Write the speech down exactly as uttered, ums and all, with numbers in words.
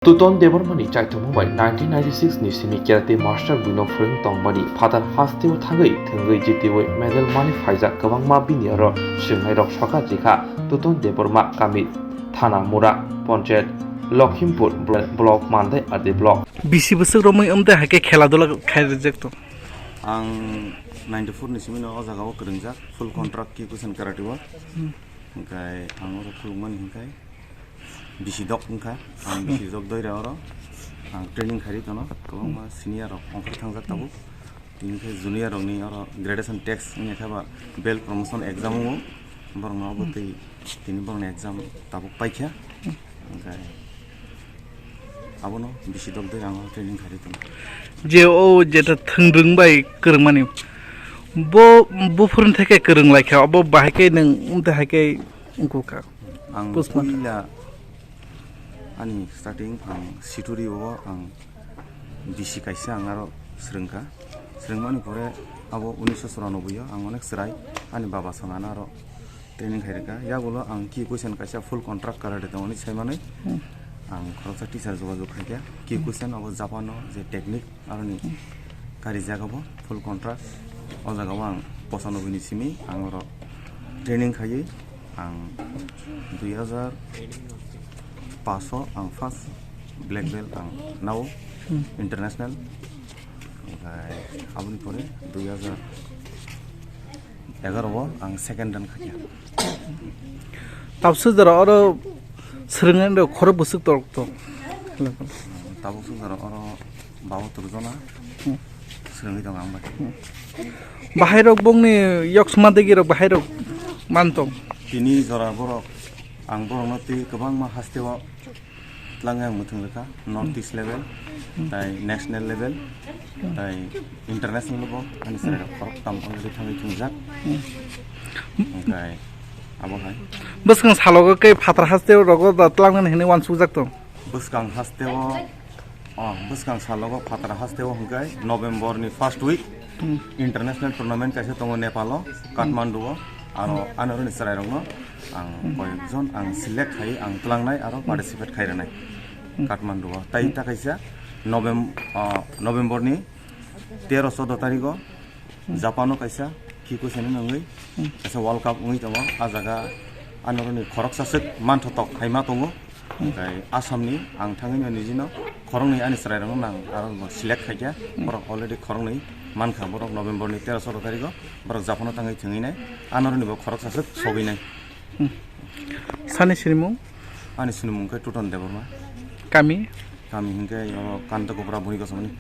Tuton Debbarmani chaithomung bai nineteen ninety-six ni simi karate master buino phwrwng tongmani phatar hasteo thangwi thwngwi jitiwi medal mani phaijak kwbangma bini oro swrwngnairok soka jikha Tuton Debbarma kami Thana Mura Panchayat Lokhimpur Blo-, Block Mandai R D Block. Bisi bwswk romwi wngte haikhe khela dula khairjak tong. Ang ninety-four ni simi no o jaga o kwrwngjak full contract Kyokushin karate o. Hwnkhe ang oro khulukmani hwnkhe bisi dok wngkha, ang bisi dok doira oro, ang training khairi tono, kwbangma senior rok ongkhor thangjak tabuk, tini khe junior rokni oro gradation test wngya khe ba belt promotion exam wngo, borokno abo twi tini borokni exam tabuk paikha, hwnkhe abono bisi dok doi ang training khairi tono. Je o jeta thwngrwng bai kwrwngmani, bo buphurni theke kwrwng laikha, obo bahai khe nwng wngte hai khe wngkukha. Ang Postmortem. Puila ani starting ang Situri o ang bisi kaisa ang aro swrwngkha. Swrwngmani pore abo unisho chwranoboi o ang onek chwrai ani baba songano aro training khairwkha. Yagulo ang Kyokushin kaisa full contract karate tongoni saimanwi ang khoroksa teacher jogajog khaikha. Kyokushin abo Japan o je technique aroni karijak abo full contract. O jaga o ang pochanoboi ni simi ang oro training khaiwi ang dui hazar paanch o ang first black belt ang nao international. Omohai aboni pore dui hazar egaro o ang second dan khaikha. Tabuk sujaro oro swrwngnairok khorok bwswk torok tong? Tabuk sujaro oro babotur jona swrwngwi tongo ang bai. Bahairok bongni yoksma degirok bahairok man tong? Tini jora borok ang borokno twi kwbangma hasteo twlangwi ang mwthang rwkha, North East level, tai national level, tai international bo ani chwrairok khoroktham already thangwi thwngjak. Hwnkhe abo hai. Bwskang salogo khe phatar hasteo rogo da twlangnani hwnwi uansukjak tong? Bwskang hasteo, oh, bwskang salogo phatar hasteo hwnkhe November ni first week international tournament kaisa tongo Nepal o, Kathmandu o. Aro anoroni chwrairokno ang koyekjon ang select khai ang twlangnai aro participate khai rwnai Kathmandu o. Tai ta kaisa Novem-, ah, November ni tero choudo tarikh o Japan o kaisa Kyokushin wngwi kaisa World Cup wngwi tongo. A jaga anoroni khoroksa swk manthotok khaima tongo. Hwnkhe Assam ni ang thangwi no nijino khoroknwi ani chwrairokno nang aro bo select khaikha. Borok already khoroknwi mankha, borok November ni tero choudo tarikh o borok Japan o thangwi thwngwi nai, anoroni bo khoroksa swk sogwi nai. Sani sinimung? Ani sinimung khe Tuton Debbarma. Kami? Kami hwnkhe oro Kantokopra Boni Gosomani.